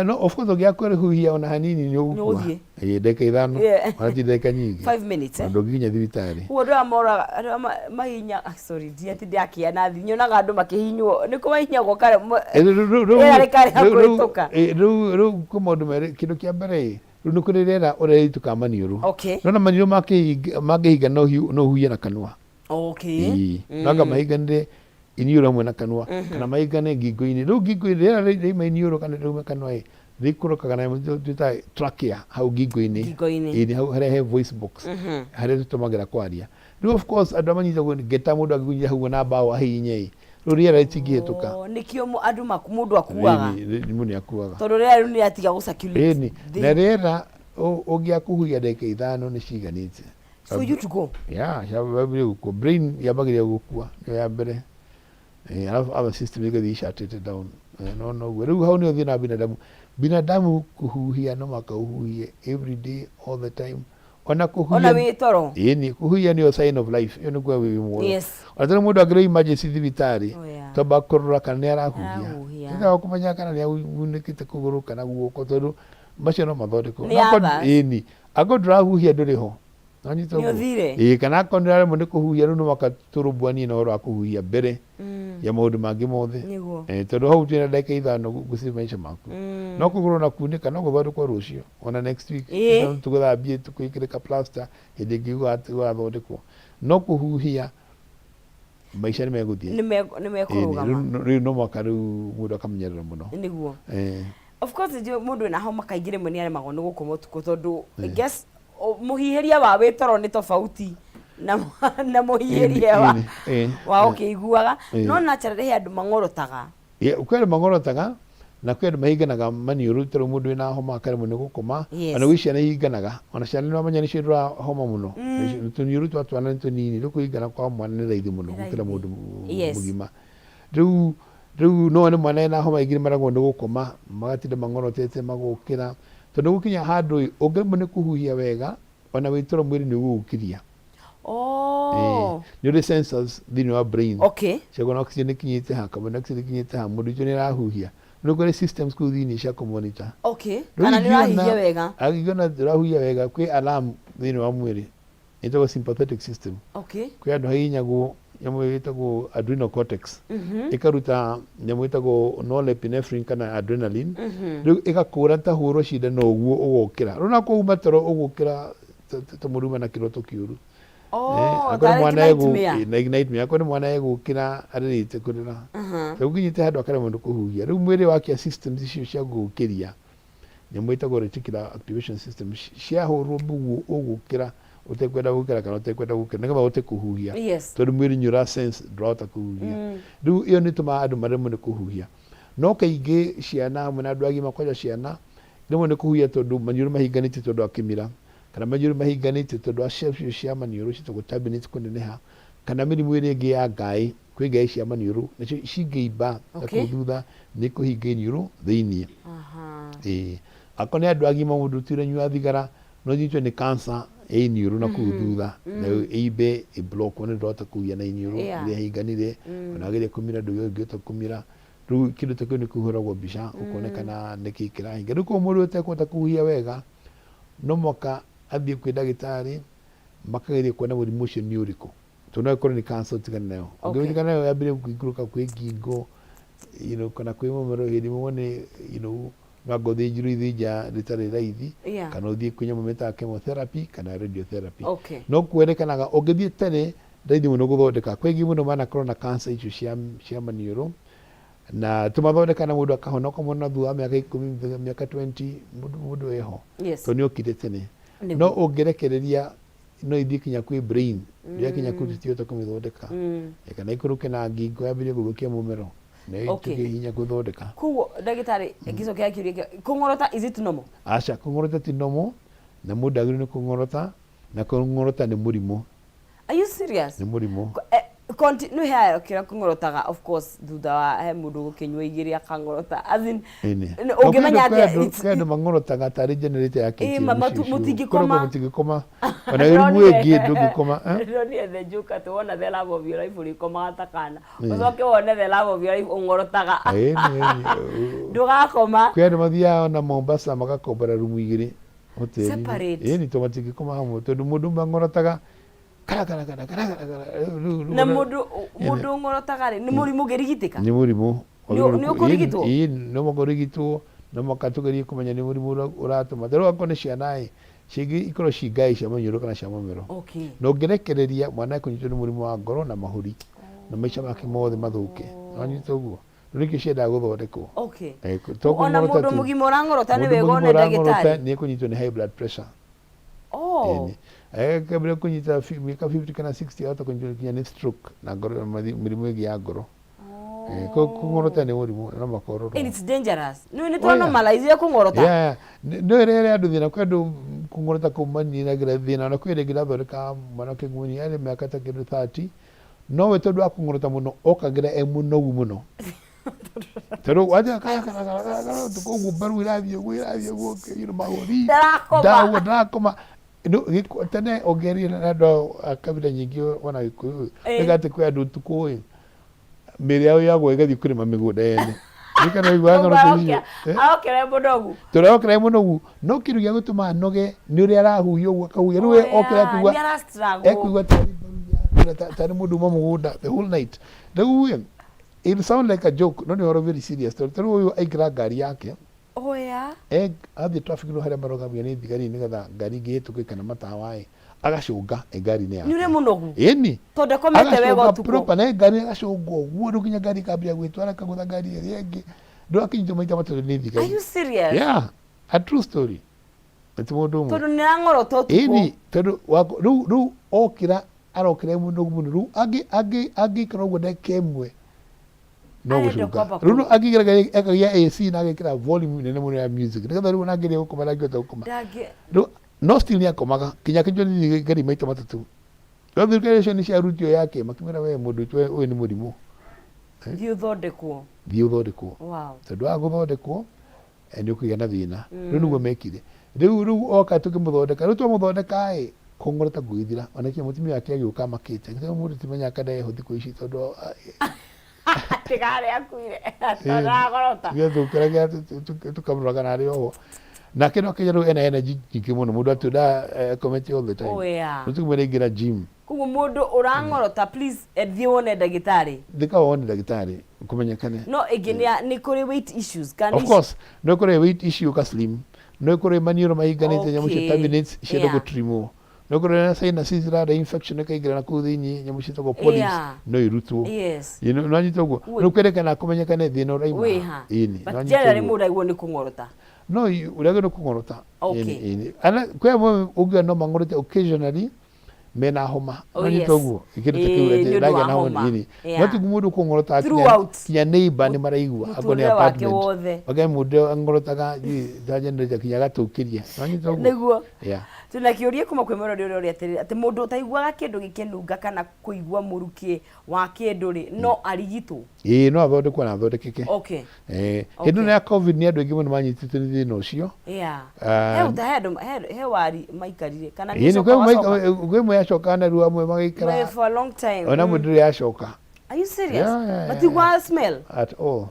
S2: No of course ũngĩaga kũhuhia ona hanini nĩ ũgũkua.
S1: Ũgũthiĩ.
S2: Ĩĩ, ndagĩka 5. Ona ti ndagĩka nyingĩ.
S1: 5 minutes, eh?
S2: Na ndũngĩkinya thibitarĩ.
S1: Koguo andũ arĩa moraga, andũ arĩa mahihinya, ah, sorry, ndi atĩ ndĩrakĩa nathi, nyonaga andũ makĩhihinywo, nĩ kũ mahihinyagwo kare rĩera rĩkarega kũhĩtũka.
S2: Rĩu kwĩ maũndũ merĩ. Kĩndũ kĩa mbere ĩ, rĩu nĩ kũrĩ rĩera ũrĩa rĩhĩtũkaga maniũrũ. Nona maniũrũ mangĩhinga no ũhuhie na kanua. Ĩĩ. No anga mahinganĩre iniũrũ hamwe na kanua kana mahingane ngingo-inĩ. Rĩu ngingo-inĩ rĩera rĩauma iniũrũ kana rĩauma kanua ĩ, rĩikũrũkaga na twĩtaga trachea hau ngingo-inĩ.
S1: Ngingo-inĩ.
S2: Ĩĩ, nĩ hau harĩa he voice box, harĩa tũtũmagĩra kwaria. Rĩu of course andũ arĩa manyitagwo nĩ ngeta, mũndũ angĩkũnyita hau na mbaũ ahihinye ĩ, Rĩu rĩera rĩtingĩhĩtũka.
S1: Oh, nĩkĩo andũ mũndũ akuaga.
S2: Ĩni, mũndũ nĩ akuaga.
S1: Tondũ rĩera rĩu nĩrĩatiga gũ circulate.
S2: Ĩni, na rĩera ũngĩakũhuhia ndagĩka ithano nĩ ciganĩte.
S1: For you to go.
S2: Yeah, ciambagĩrĩria gũkua. Brain yambagĩrĩria gũkua nĩyo ya mbere. Eh, alafu other system igathiĩ icatĩte down. Eh, no noguo. Rĩu hau nĩho thĩna wa binadamu. Binadamu kũhuhia no mũhaka ũhuhie every day all the time. Ona kũhuhia.
S1: Ona wĩ toro.
S2: Ĩni, kũhuhia nĩyo sign of life. Ĩyo nĩ kuga wĩ muoyo.
S1: Yes.
S2: Ona tondũ mũndũ angĩrwo emergency thibitarĩ,
S1: Oh, yeah.
S2: twamba kũrora kana nĩ arahuhia.
S1: Arahuhia.
S2: Twendaga kũmenya kana nĩ aunĩkĩte kũgũrũ kana guoko tondũ macio no mathondekwo.
S1: Nĩ
S2: No akorwo-
S1: others.
S2: Ĩni. Angĩkorwo ndũrahuhia ndũrĩ ho. Nĩwanyita
S1: Nĩ
S2: ũguo?
S1: ũthire.
S2: Ĩĩ, kana akorwo nĩũraremwo nĩ kũhuhia rĩu no mũhaka tũrũmbũanie na ũhoro wa kũhuhia mbere ya maũndũ mangĩ mothe.
S1: Nĩguo.
S2: Eh, tondũ hau twĩna ndagĩka ithano gũcave maica maku. No kũgũrũ na kunĩka no gũthondekwo rũciũ ona next week.
S1: Ĩĩ.
S2: No tũgũthambie tũkwĩkĩre ka plaster hĩndĩ ĩngĩ gũgathondekwo. No kũhuhia maica nĩ megũthiĩ.
S1: Nĩ mekũrũgama.
S2: Ĩĩ, rĩu no mũhaka rĩu mũndũ akamenyerera mũno.
S1: Nĩguo.
S2: Eh.
S1: Of course nĩ mũndũ wĩna homa kaingĩ rĩmwe nĩ aremagwo nĩ gũkoma ũtukũ tondũ I guess mũhihĩrie wa wĩ toro nĩ tofauti na mũhihĩrie wa wa ũkĩiguaga. No naturally he andũ mang'orotaga.
S2: Kwĩ andũ mang'orotaga na kwĩ andũ mahinganaga maniũrũ ta rĩu mũndũ wĩna homa akaremwo nĩ gũkoma. Ona gwĩ ciana ihinganaga, ona ciana nĩ wamenya nĩcio ndũra homa mũno. Tũniũrũ twa twana nĩ tũnini, rĩu kũhingana kwa mwana nĩ raithi mũno gũkĩra mũndũ mũgima. Rĩu rĩu no wone mwana ena homa aingĩ nĩ maremagwo nĩ gũkoma, magatinda mang'orotete magokĩra. Tondũ gũkinya handũ ĩ, ũngĩremwo nĩ kũhuhia wega, ona wĩ toro mwĩrĩ nĩ ũgũgũkiria. Nĩ ũrĩ sensors thĩinĩ wa brain. Cia kuona oxygen ĩkinyĩte ha, carbon dioxide ĩkinyĩte ha, mũndũ witũ nĩ arahuhia. Nĩ kũrĩ systems kũu thĩinĩ cia kũ monitor.
S1: Rĩu Kana nĩ ũrahuhia wega.
S2: Angĩona ndũrahuhia wega, kwĩ alarm thĩinĩ wa mwĩrĩ ĩtagwo sympathetic system. Kwĩ andũ hahihinyagwo nyamũ ĩtagwo adrenal cortex. Ĩkaruta nyamũ ĩtagwo norepinephrine kana adrenaline. Rĩu ĩgakũra ta hũrwo cindano ũguo ũgokĩra. Rĩu na uma toro ũgũkĩra ta mũndũ uma na kĩroto kĩũru.
S1: Oh,
S2: Akorwo
S1: tarĩ
S2: mwana
S1: nightmare.
S2: Like nightmare. Akorwo nĩ mwana egũkĩra arĩrĩte kũrĩra. Rĩu ũkinyĩte handũ akaremwo nĩ kũhuhia. Rĩu mwĩrĩ wakia systems icio cia gũgũkĩria, nyamũ ĩtagwo reticular activation system, ciahũrwo ũguo ũgũkĩra ũtekwenda gũkĩra kana ũtekwenda gũkĩra nĩgetha ũhote kũhuhia. Tondũ mwĩrĩ nĩ ũra sense ndũrahota kũhuhia. Rĩu ĩyo nĩ ĩtũmaga andũ maremwo nĩ kũhuhia. No kaingĩ ciana hamwe na andũ agima kwanja ciana rĩmwe nĩ kũhuhia tondũ maniũrũ mahinganĩte tondũ wa kĩmira, kana maniũrũ mahinganĩte tondũ wa cells icio cia maniũrũ ciĩtagwo turbinates kũneneha, kana mĩrimũ ĩrĩa ĩngĩ ya ngaĩ, kwĩ ngaĩ cia maniũrũ nacio cingĩimba na kũu thutha nĩ kũhinga iniũrũ thĩiniĩ. Ĩĩ. Akorwo nĩ andũ agima mũndũ ũtũire anyuaga thigara no ũnyitwo nĩ cancer ya iniũrũ na kũu thutha nayo ĩimbe ĩ block wone ndũrahota kũhuhia na iniũrũ rĩrĩa ĩhinganire, ona wageria kũmira ndũngĩhota kũmira. Rĩu kĩndũ ta kĩu nĩ kũhũragwo mbica ũkonekana nĩkĩ kĩrahinga. Rĩu koguo mũndũ ũtekũhota kũhuhia wega no mũhaka athiĩ kwĩ ndagĩtarĩ makageria kuona mũrimũ ũcio nĩ ũrĩkũ. Tondũ no ĩkorwo nĩ cancer ũtigane nayo. Ũngĩtigana nayo yambĩrĩrie kũikũrũka kwĩ ngingo, you know, kana kwĩ mũmero hĩndĩ ĩmwe wone, you know, no anga ũthĩnjirwo ithĩnja rĩtarĩ raithi, kana ũthiĩ kwĩ nyamũ metaga chemotherapy kana radiotherapy. No kwerĩkanaga ũngĩthiĩ tene raithi mũno gũthondeka. Kwĩ aingĩ mũno manakorwo na cancer icio cia maniũrũ na tũmathondeka na mũndũ akahona ũkamwona thutha wa mĩaka ikũmi, mĩaka 20 mũndũ eho. Tondũ nĩ okire tene. No ũngĩrekereria no ithiĩ kinya kwĩ brain, yakinya kũu tũtingĩhota kũmĩthondeka. Kana ikũrũke na ngingo yambĩrĩrie gũthũkia mũmero na ĩtuĩke hinya gũthondeka.
S1: Koguo ndagĩtarĩ, ngĩcokera kĩũria kĩa kũng'orota, is it normal?
S2: Aca, kũng'orota ti normal na mũndũ ndagĩrĩirwo nĩ kũng'orota na kũng'orota nĩ mũrimũ.
S1: Are you serious?
S2: Nĩ mũrimũ.
S1: Nĩ he kĩrĩa kũng'orotaga, of course thutha wa he mũndũ gũkĩnyua igĩrĩ akang'orota, as in,
S2: Ĩni.
S1: Ũngĩmenya
S2: Kwĩ
S1: atĩa
S2: kwĩ andũ mang'orotaga tarĩ generator yakĩtie
S1: Ĩ, ma-
S2: mũciĩ ũcio.
S1: mũtingĩkoma.
S2: Kũrĩ mũtingĩkoma. Ona wĩ rumu ĩngĩ ndũngĩkoma. Eh?
S1: Ndĩronire the joke atĩ wona the love of your life ũrĩkomaga ta kana, ũcoke wone the love of your life ũng'orotaga.
S2: Ĩni, ĩni.
S1: Ndũgakoma.
S2: Kwĩ andũ mathiaga ona Mombasa magakombora rumu igĩrĩ hoteli.
S1: Separate.
S2: Ĩni, tondũ matingĩkoma hamwe tondũ mũndũ ũmwe ang'orotaga kara kara kara kara kara kara. Rĩu
S1: Na mũndũ ũng'orotaga rĩ, nĩ mũrimũ ũngĩrigitĩka?
S2: Nĩ mũrimũ.
S1: Nĩ ũkũrigitwo?
S2: Ĩĩ, no mũhaka ũrigitwo, no mũhaka tũgerie kũmenya nĩ mũrimũ ũrĩa ũratũma. Ta rĩu akorwo nĩ ciana ĩ, cingĩ ikorwo ci ngaĩ cia maniũrũ kana cia mũmero. Na ũngĩrekereria mwana ekũnyitwo nĩ mũrimũ wa ngoro na mahũri na maica make mothe mathũke. Nĩwanyita ũguo? Rĩu nĩkĩo ciendaga gũthondekwo. To
S1: Ona
S2: kũng'orota
S1: mũndũ
S2: tu.
S1: mũgima ũrang'orota nĩ
S2: Mũndũ
S1: wega
S2: mũgima
S1: one
S2: ũrang'orota
S1: ndagĩtarĩ.
S2: nĩ ekũnyitwo nĩ high blood pressure.
S1: Oh.
S2: Ĩni. Akambĩrĩria kũnyita mĩaka 50 kana 60 ahota kũnyitwo nginya nĩ stroke na ngoro na mĩrimũ ĩngĩ ya ngoro. Eh, kũng'orota nĩ mũrimũ no makororwo.
S1: And it's dangerous. Nĩ nĩ
S2: Oh,
S1: twa
S2: yeah.
S1: normalize kũng'orota.
S2: Yeah, nĩ rĩrĩa andũ thĩna kwĩ andũ kũng'orota kũu maninagĩra thĩna na kwĩ rĩngĩ ndathondeka mwanake mũnini arĩ mĩaka ta kĩndũ 30 nowe tondũ wa kũng'orota mũno okagĩra e mũnogu mũno tondũ waja kaya kaya kaya kaya kaya ũtukũ ũguo mbaru irathiĩ ũguo irathiĩ ũguo you know, mahũri
S1: Ndarakoma.
S2: ndagwo ndarakoma No, tene ũngĩaria na andũ a kabira nyingĩ ona gĩkũyũ
S1: Eh.
S2: nĩga atĩ kwĩ andũ ũtukũ ĩ mĩrĩ yao yagwo ĩgathiĩ kũrĩma mĩgũnda yene nĩkana ũiguaga ng'ano ta icio Eh?
S1: Arokera e mũnogu.
S2: Tondũ arokera e mũnogu no kĩndũ gĩa gũtũma anoge nĩ ũrĩa arahuhia ũguo akahuhia rĩu we okĩra ekuigua
S1: Nĩ ara struggle.
S2: ekuigua tarĩ mbaru ya- tarĩ mũndũ uma mũgũnda the whole night. Rĩu ĩ it sound like a joke no nĩ ũhoro very serious tondũ tarĩu ũyũ aingĩra ngari yake
S1: Oh yeah.
S2: Athiĩ traffic no harĩa marũgamio nĩ thigari nĩgetha ngari ingĩ ĩhĩtũke kana matawa ĩ agacũnga e ngari-inĩ
S1: Nĩ ũrĩ
S2: yake
S1: mũnogu.
S2: Ĩni.
S1: Tondũ ndakomete wega
S2: Agacũnga
S1: ũtukũ.
S2: proper na ngari agacũnga ũguo rĩu nginya ngari ĩkambia gwĩtwara ĩkagũtha ngari ĩrĩa ĩngĩ rĩu akinyitwo maita matatũ nĩ
S1: Are
S2: thigari.
S1: you serious?
S2: Yeah, a true story. Ti mũndũ ũmwe.
S1: Tondũ nĩ arang'orota ũtukũ.
S2: Ĩni tondũ rĩu rĩu okĩra arokĩra e mũnogu mũno rĩu angĩikara ũguo ndagĩka ĩmwe no
S1: Arenda
S2: gũcũnga
S1: kwamba
S2: rĩu no angĩigĩra ekagia AC na agekĩra volume nene mũno ya music nĩgetha rĩu ona angĩrĩa gũkoma ndangĩhota gũkoma.
S1: Ndangĩ.
S2: Rĩu no still nĩ akomaga kinya akĩnyitwo nĩ thigari maita matatũ. Rĩu thirikari icio nĩ ciarutio yake makĩmwĩra we mũndũ witũ ũyũ nĩ mũrimũ.
S1: Thiĩ ũthondekwo.
S2: Thiĩ ũthondekwo. Tondũ waga gũthondekwo nĩ ũkũgĩa na thĩna. Rĩu nĩguo mekire. Rĩu rĩu oka tũkĩmũthondeka rĩu twamũthondeka ĩ kũng'orota gũgĩthira ona kinya mũtumia wake agĩũka amakĩte akĩuga mũndũ timenyaga kana eho thikũ ici tondũ
S1: Tiga harĩa akuire. Tondũ aragorota.
S2: Gĩathũkĩra tũkamũroraga narĩ oho. Nake no kinya rĩu ena energy nyingĩ mũno mũndũ atũnda akomete all the time.
S1: Oh yeah.
S2: Rĩu tũkĩmwĩra aingĩra gym.
S1: Koguo mũndũ ũrang'orota please thiĩ wone ndagĩtarĩ.
S2: Thika wone ndagĩtarĩ kũmenyekane.
S1: No ĩngĩ nĩ nĩ kũrĩ weight issues kana
S2: Of course no kũrĩ weight issue ka slim no kũrĩ maniũrũ mahinganĩte nyamũ cia turbinates cienda gũtrimwo no kũrĩ na sinuses irarĩa infection ĩkaingĩra na kũu thĩinĩ nyamũ ciĩtagwo polyps no irutwo.
S1: Yes.
S2: Ĩĩ, nĩ wanyita ũguo
S1: Wĩ-
S2: rĩu kwerekana kũmenyekane thĩna ũraima
S1: Wĩ ha.
S2: Ĩni,
S1: But
S2: nĩ wanyita
S1: generally
S2: ũguo.
S1: mũndũ aigua nĩ kũng'orota.
S2: No ũrĩa nĩ kũng'orota. Ĩni, ĩni. Ana kwĩ amwe ũngĩona no mang'orote occasionally mena homa.
S1: Oh,
S2: Nĩ
S1: yes.
S2: wanyita ũguo kĩndũ ta kĩu
S1: Ĩĩ,
S2: atĩ
S1: nĩ ũndũ
S2: ndagĩa
S1: wa
S2: na homa
S1: homa.
S2: ĩni. No ti mũndũ kũng'orota kinya
S1: Throughout.
S2: kinya neighbor nĩ maraigua akorwo nĩ
S1: Mũtũrĩre wake
S2: apartment
S1: wothe.
S2: Wagĩa mũndũ ang'orotaga ta generator kinya agatũkĩria. Nĩ wanyita ũguo.
S1: Nĩguo.
S2: Yeah.
S1: Twĩna kĩũria kuma kwĩ mũrori ũrĩa ũrĩa atĩrĩrĩ atĩ mũndũ ũtaiguaga kĩndũ gĩkĩnunga kana kũigua mũrukĩ wa kĩndũ rĩ no arigitwo?
S2: Ĩĩ no athondekwo na athondekeke.
S1: Okay.
S2: Eh, hĩndĩ ĩno ya COVID nĩ andũ aingĩ mũno manyitĩtwo nĩ thĩna ũcio.
S1: He ũta he andũ he wari maikarire kana
S2: Ĩĩ,
S1: nĩ
S2: nĩ kwĩ
S1: ũcoka
S2: amwe
S1: wacoka?
S2: kwĩ amwe yacokaga narua amwe magaikara
S1: For a long time.
S2: ona amwe ndĩrĩ yacoka.
S1: Are you serious?
S2: Yeah.
S1: Matiguaga smell?
S2: At all.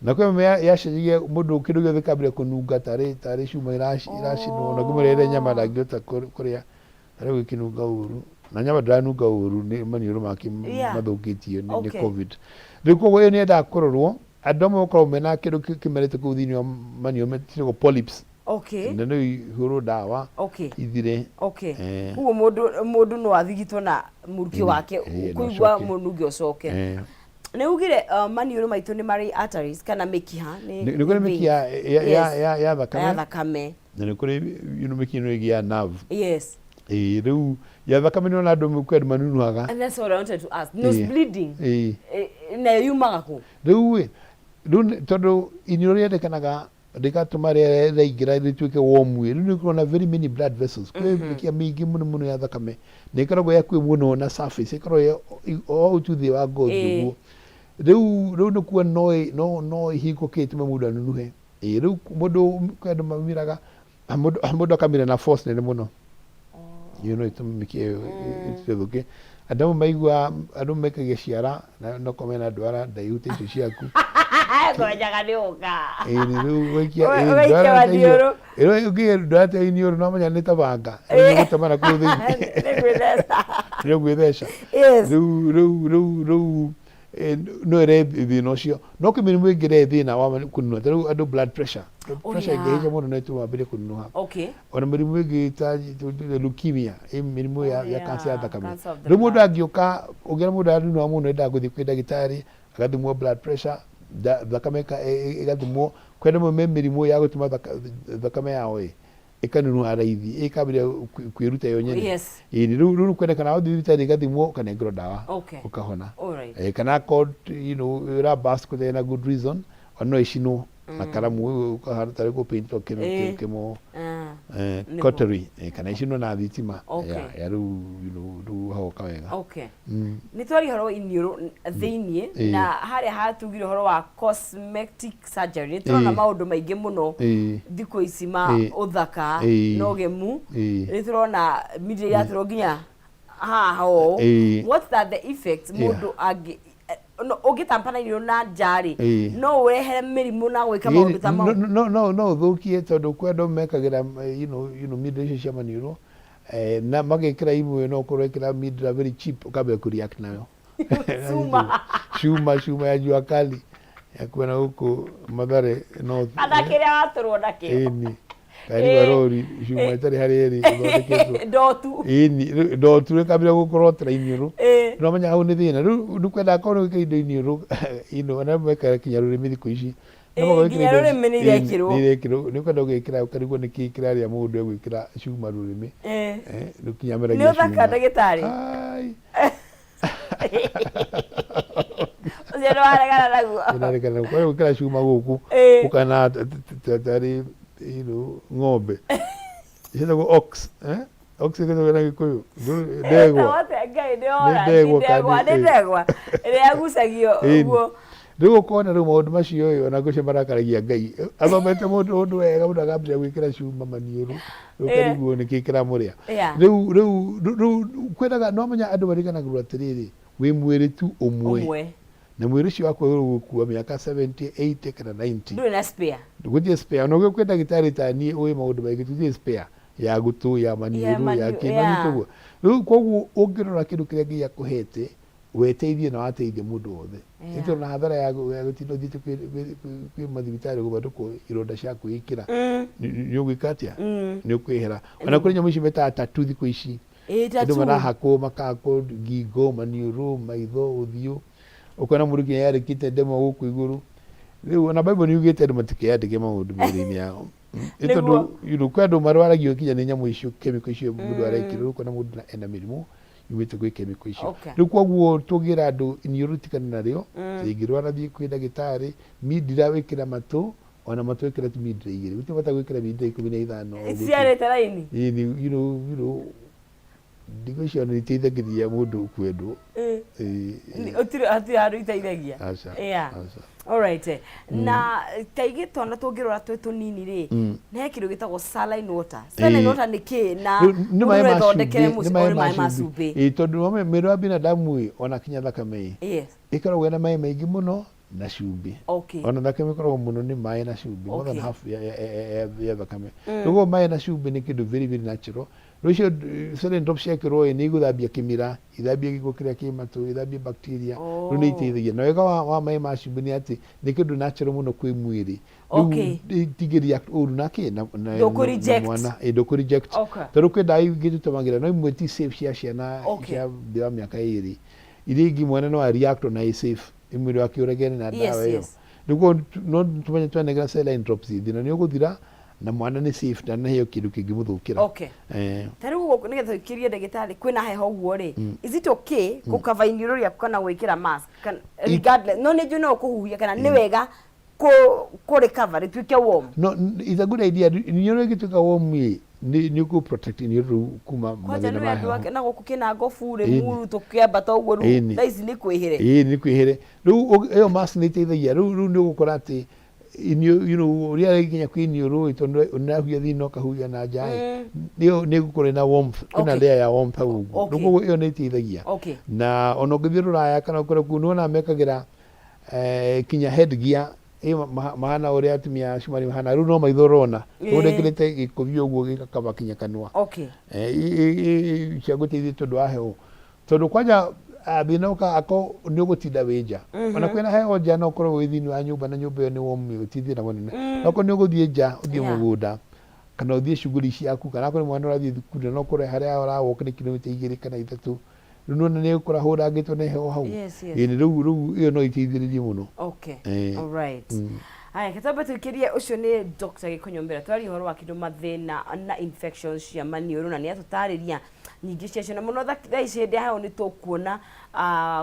S2: Na kwĩ amwe yacenjagia mũndũ kĩndũ gĩothe kĩambĩrĩria kũnunga tarĩ tarĩ cuma iracinwo na kũmũrĩre nyama ndangĩhota kũrĩa tarĩu gĩkĩnunga ũru na nyama ndĩranunga ũru nĩ maniũrũ make mathũkĩtio nĩ COVID. Rĩu koguo ĩyo nĩ yendaga kũrorwo andũ amwe makoragwo mena kĩndũ kĩmerete kũu thĩinĩ wa maniũrũ metagwo polyps. Na no ihũrwo ndawa ithire.
S1: Okay. Koguo mũndũ mũndũ no athigitwo na mũrukĩ wake
S2: no
S1: kũigua
S2: ũcoke.
S1: mũnungi ũcoke. Nĩ ugire maniũrũ maitũ nĩ marĩ arteries kana mĩkiha
S2: nĩ nĩ kũrĩ
S1: veins.
S2: mĩkiha ya
S1: Ya
S2: thakame
S1: thakame.
S2: na nĩ kũrĩ you know, mĩkiha ĩno ĩngĩ ya nerve. Ĩĩ rĩu ya thakame nĩ ona andũ kwĩ andũ manunuhaga.
S1: And that's what I wanted to ask. Nose bleeding.
S2: Ĩĩ.
S1: Nayo yumaga kũ?
S2: Rĩu ĩ rĩu tondũ iniũrũ rĩendekanaga rĩgatũma rĩera rĩraingĩra rĩtuĩke warm ĩ rĩu nĩ ũkoragwo na very many blood vessels kwĩ mĩkiha mĩingĩ mũno mũno ya thakame na ĩkoragwo ĩ hakuhĩ mũno na surface ĩkoragwo ĩ o hau tu thĩ wa ngothi ũguo rĩu rĩu nĩ kuo no no no ĩhingũke ĩtũme mũndũ anunuhe. Ĩĩ rĩu mũndũ kwĩ andũ mamiraga mũndũ mũndũ akamira na force nene mũno ĩyo no ĩtũme mĩkiha ĩyo ĩthũke. Andũ amwe maigua andũ mekagia ciara na no korwo mena ndwara ndaihu ta icio ciaku.
S1: Ngwenjaga nĩ ũka.
S2: Ĩĩ nĩ rĩu ũgaikia
S1: Ũgaikia
S2: ndwara ta icio
S1: maniũrũ.
S2: ĩyo ũngĩikia ndwara ta iniũrũ no menya nĩ ta banga rĩu nĩ gũtema na kũu thĩinĩ.
S1: Nĩ gwĩtheca.
S2: Nĩ gwĩtheca. Rĩu rĩu rĩu rĩu no ĩrehe thĩna ũcio no kwĩ mĩrimũ ĩngĩ ĩrehe thĩna wa kũnunuha ta rĩu andũ blood pressure
S1: Oh,
S2: pressure
S1: yeah.
S2: ĩngĩhaica mũno no ĩtũme wambĩrĩrie kũnunuha. Ona mĩrimũ ĩngĩ ta leukemia ĩ mĩrimũ ya
S1: Oh,
S2: ya
S1: yeah.
S2: cancer ya thakame.
S1: Cancer of the
S2: Rĩu mũndũ
S1: blood.
S2: angĩũka ũngĩona mũndũ aranunuha mũno endaga gũthiĩ kwĩ ndagĩtarĩ agathimwo blood pressure thakame ĩgathimwo kwĩ andũ amwe me mĩrimũ ya gũtũma thakame yao ĩ ĩkanunuha raithi ĩkambĩrĩria kwĩruta yo nyene.
S1: Yes.
S2: Ĩĩ rĩu rĩu kwendekana wathiĩ thibitarĩ ĩgathimwo ũkanengerwo ndawa
S1: Okay.
S2: ũkahona.
S1: All right.
S2: Eh, kana akorwo ĩra burst gũtarĩ na good reason, ona no ĩcinwo na karamu ũkahana tarĩ kũ paint kĩmo cautery, kana ĩcinwo na thitima. Ya rĩu rĩu hagoka wega.
S1: Nĩ twaria ũhoro wa iniũrũ thĩiniĩ na harĩa hatugire ũhoro wa cosmetic surgery, nĩ tũrona maũndũ maingĩ mũno thikũ ici ma ũthaka na ũgemu. Nĩ tũrona media iratũrwo nginya haha ũũ. What are the effects mũndũ angĩ no, ũngĩtampa na iniũrũ na nja rĩ, no ũrehere mĩrimũ na gwĩka maũndũ ta mau?
S2: No ũthũkie, tondũ kwĩ andũ mekagĩra mindra icio cia maniũrũ, na magekĩra imwe, no ũkorwo wekĩra mindra very cheap, ũkambia kũ react nayo.
S1: Cuma.
S2: Cuma ya jua kali ya kuona gũkũ Mathare North.
S1: Kana kĩrĩa watũrwo nakĩo.
S2: Ĩni kariwa rori cuma ĩtarĩ harĩa ĩrĩ ĩthondeketwo.
S1: Ndotu.
S2: Ĩni ndotu ĩkambia gũkorotera iniũrũ. Nĩwamenya hau nĩ thĩna. Rĩu nĩkwenda akorwo nĩ gwĩkĩra indo iniũrũ, ona mekagĩra kinya rũrĩmĩ thikũ ici. No
S1: mũhaka wĩkĩre Nginya
S2: indo
S1: rũrĩmĩ nĩ irekĩrwo.
S2: Nĩ irekĩrwo. Nĩ ũkwenda ũgekĩra ũkarigwo nĩ kĩĩ kĩrarĩa mũndũ egwĩkĩra cuma rũrĩmĩ. Rĩu kinya
S1: Nĩ
S2: ameragia
S1: ũthaka
S2: cuma.
S1: ndagĩtarĩ.
S2: Ai.
S1: Ũcio nĩ waregana naguo.
S2: Nĩnaregana naguo. Kwani gwĩkĩra cuma gũkũ ũkana tarĩ ng'ombe. Ciĩtagwo ox. Eh? Ox ĩtagwo na Gĩkũyũ. Ndegwa.
S1: Ĩtagwo atĩa? Ngai nĩ ora.
S2: Nĩ ndegwa
S1: Ti ndegwa,
S2: kana
S1: nĩ ndegwa. Ĩrĩa yagucagio ũguo.
S2: Rĩu ũkona rĩu maũndũ macio ĩ, ona ngũcio marakaragia Ngai. Athomete mũndũ ũndũ wega, mũndũ akambĩrĩria gwĩkĩra cuma maniũrũ, rĩu ũkarigwo nĩkĩ kĩramũrĩa. Rĩu rĩu rĩu kwĩnaga, no menya andũ mariganagĩrwo atĩrĩrĩ, wĩ mwĩrĩ tu ũmwe.
S1: Ũmwe.
S2: Na mwĩrĩ ũcio waku wagĩrĩirwo gũkua mĩaka 70, 80 kana 90.
S1: Ndũrĩ na spare.
S2: Gũtirĩ spare. Ona ũngĩ kwĩ ndagĩtarĩ ta niĩ ũĩ maũndũ maingĩ, tũtirĩ spare ya gũtũ, ya maniũrũ, ya kĩ, nĩwanyita ũguo? Rĩu koguo ũngĩrora kĩndũ kĩrĩa Ngai akũhete, weteithie na wateithia mũndũ wothe. Nĩ tondũ na hathara ya gũtinda ũthiĩte kwĩ mathibitarĩ gũthondekwo ironda cia kwĩĩkĩra, nĩ ũgwĩka atĩa? Nĩ ũkwĩhera. Ona kũrĩ nyamũ ici metaga tattoo thikũ ici.
S1: Ĩĩ,
S2: Andũ
S1: tattoo.
S2: marahakwo, makahakwo ngingo, maniũrũ, maitho, ũthiũ. Ũkona mũndũ nginya yandĩkĩte ndemwa gũkũ igũrũ. Rĩu ona Bible nĩ yugĩte andũ matikeyandĩke maũndũ mĩĩrĩ-inĩ yao. Nĩ tondũ kwĩ andũ marwaragio nginya nĩ nyamũ icio, chemical icio mũndũ arekĩrwo, ũkona mũndũ ena mĩrimũ yumĩte gwĩ chemical icio. Rĩu koguo tũngĩra andũ iniũrũ tigana narĩo, rĩngĩrwara thiĩ kwĩ ndagĩtarĩ, mindira wĩkĩra matũ, ona matũ ĩkĩra ti mindira igĩrĩ, gũtirĩ bata gwĩkĩra mindira 15.
S1: Ciarĩte raini.
S2: Ĩni, ndigũ icio nĩ iteithagĩrĩria mũndũ kwendwo. Ĩĩ.
S1: Ũtirĩ hatirĩ handũ iteithagia.
S2: Aca. Aca.
S1: Alright. Na kaingĩ twana tũngĩrora twĩ tũnini rĩ, nĩ he kĩndũ gĩtagwo saline water. Saline water nĩ kĩ na
S2: Rĩu nĩ
S1: mũndũ
S2: maĩ
S1: no
S2: ma
S1: ethondekere
S2: cumbĩ,
S1: mũciĩ
S2: nĩ maĩ
S1: o nĩ
S2: ma
S1: maĩ ma
S2: cumbĩ.
S1: cumbĩ.
S2: Ĩĩ, tondũ wamenya mwĩrĩ wa binadamu ĩ, ona kinya thakame ĩ, ĩkoragwo ĩna maĩ maingĩ mũno na cumbĩ. Ona thakame ĩkoragwo mũno nĩ maĩ na cumbĩ, more than half ya thakame. Rĩu koguo maĩ na cumbĩ nĩ kĩndũ very very natural. Rĩu icio saline drops ciekĩrwo ĩ, nĩ igũthambia kĩmira, ithambie gĩko kĩrĩa kĩ matũ, ithambie bacteria, rĩu nĩ iteithagia. Na wega wa maĩ ma cumbĩ nĩ atĩ nĩ kĩndũ natural mũno kwĩ mwĩrĩ. Rĩu itingĩ react ũru na kĩ na
S1: Ndũkũ reject.
S2: mwana. Ĩ, ndũkũ reject. Tondũ kwĩ ndawa ingĩ tũtũmagĩra no imwe ti safe cia ciana cia thĩ wa mĩaka 2. Iria ingĩ mwana no a react ona ĩ safe, mwĩrĩ wake ũregane na ndawa ĩyo. Rĩu koguo no tũmenye twanengera saline drops thĩna nĩ ũgũthira na mwana nĩ safe, ndanaheo kĩndũ kĩngĩmũthũkĩra.
S1: Ta rĩu gũkũ nĩgetha ũikĩrie ndagĩtarĩ kwĩna heho ũguo rĩ, is it okay gũkava iniũrũ rĩaku kana gwĩkĩra mask kana regardless, no nĩ njũĩ no ũkũhuhia kana nĩ wega kũ recover rĩtuĩke warm?
S2: No, it's a good idea. Iniũrũ ĩngĩtuĩka warm ĩ, nĩ ũkũ protect iniũrũ rĩu kuma
S1: Kwanja
S2: mathĩna
S1: nĩ
S2: ma
S1: andũ
S2: heho.
S1: ake na gũkũ kĩna ngobu Rĩmuru tũkĩambata ũguo rĩu thaa ici nĩ kwĩhĩre.
S2: Ĩĩ, nĩ kwĩhĩre. Rĩu ĩyo mask nĩ ĩteithagia. Rĩu nĩ ũgũkora atĩ rĩera rĩgĩkinya kwĩ iniũrũ ĩ, tondũ nĩ ũrahuhia thĩinĩ na ũkahuhia na nja ĩ, ĩyo nĩ ĩgũkorwo ĩna warmth, kwĩna layer ya warmth hau ũguo. Rĩu koguo ĩyo nĩ ĩteithagia. Na ona ũngĩthiĩ rũraya kana ũkore kũu nĩ wonaga mekagĩra kinya head gear ĩ mahana ũrĩa atumia a Cumarĩ mahana, rĩu no maitho ũrona. Rĩu ũrekĩrĩte gĩkũbia ũguo gĩgakaba kinya kanua. Cia gũteithia tondũ wa heho. Tondũ kwanja thĩna ũkaga akorwo nĩ ũgũtinda wĩ nja. Ona kwĩna heho nja no ũkorwo wĩ thĩinĩ wa nyũmba na nyũmba ĩyo nĩ warm ti thĩna mũnene. No akorwo nĩ ũgũthiĩ nja ũthiĩ mũgũnda kana ũthiĩ shughuli ciaku kana akorwo nĩ mwana ũrathiĩ thukuru na no ũkorwo harĩa ũra walk nĩ kilomita 2 kana 3, rĩu nĩwona nĩ egũkora ahũrangĩtwo nĩ heho hau. Ĩĩ rĩu ĩyo no ĩteithĩrĩrie mũno.
S1: Alright. Haya, reke twambe tũikĩrie ũcio nĩ Dr. Gĩkonyo Mbera twaria ũhoro wa kĩndũ mathĩna na infections cia maniũrũ na nĩ atũtarĩria Nyingĩ ciacio na mũno thaa ici hĩndĩ ya heho nĩ tũkuona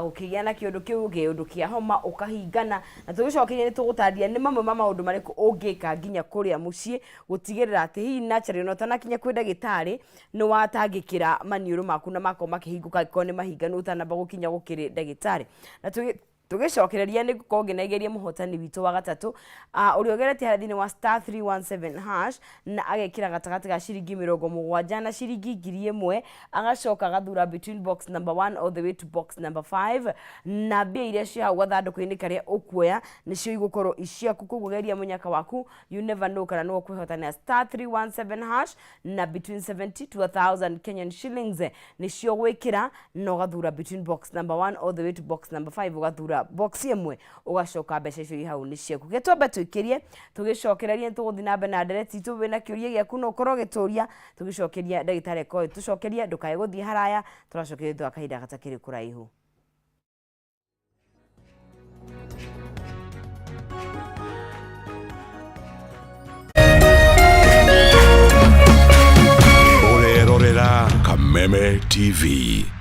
S1: gũkĩgĩa na kĩũndũ kĩu kĩũndũ kĩa homa ũkahingana na tũgĩcokeria nĩ tũgũtarĩria nĩ mamwe ma maũndũ marĩkũ ũngĩka nginya kũrĩa mũciĩ gũtigĩrĩra atĩ hihi naturally ona ũtanakinya kwĩ ndagĩtarĩ nĩ watangĩkĩra maniũrũ maku na makorwo makĩhingũka angĩkorwo nĩ mahinganu ũtanamba gũkinya gũkĩrĩ ndagĩtarĩ. Na tũgĩcokereria nĩ ngũkorwo ngĩnengeria mũhotani witũ wa gatatũ ũrĩa ũgeretie harĩa thĩinĩ wa *317 hash na agekĩra gatagatĩ ga ciringi 70 na ciringi 1000, agacoka agathura between box number 1 all the way to box number 5, na mbia iria ciĩ hau gathandũkũ-inĩ karĩa ũkuoya nĩcio igũkorwo i ciaku. Koguo geria mũnyaka waku, you never know kana nĩwe ũkwĩhotanĩra. *317 hash na between 70 to 1000 Kenyan shillings nĩcio gwĩkĩra, na ũgathura between box number 1 all the way to box number 5, ũgathura box ĩmwe, ũgacoka mbeca icio i hau nĩ ciaku. Ke twambe tũikĩrie, tũgĩcokereria nĩ tũgũthiĩ na mbere na ndereti itũ. Wĩna kĩũria gĩaku no ũkorwo ũgĩtũria, tũgĩcokeria ndagĩtarĩ akorwo tũcokeria. Ndũkae gũthiĩ haraya, tũracokeria thutha wa kahinda gatakĩrĩ kũraihu.
S3: Ũrerorera Kameme TV.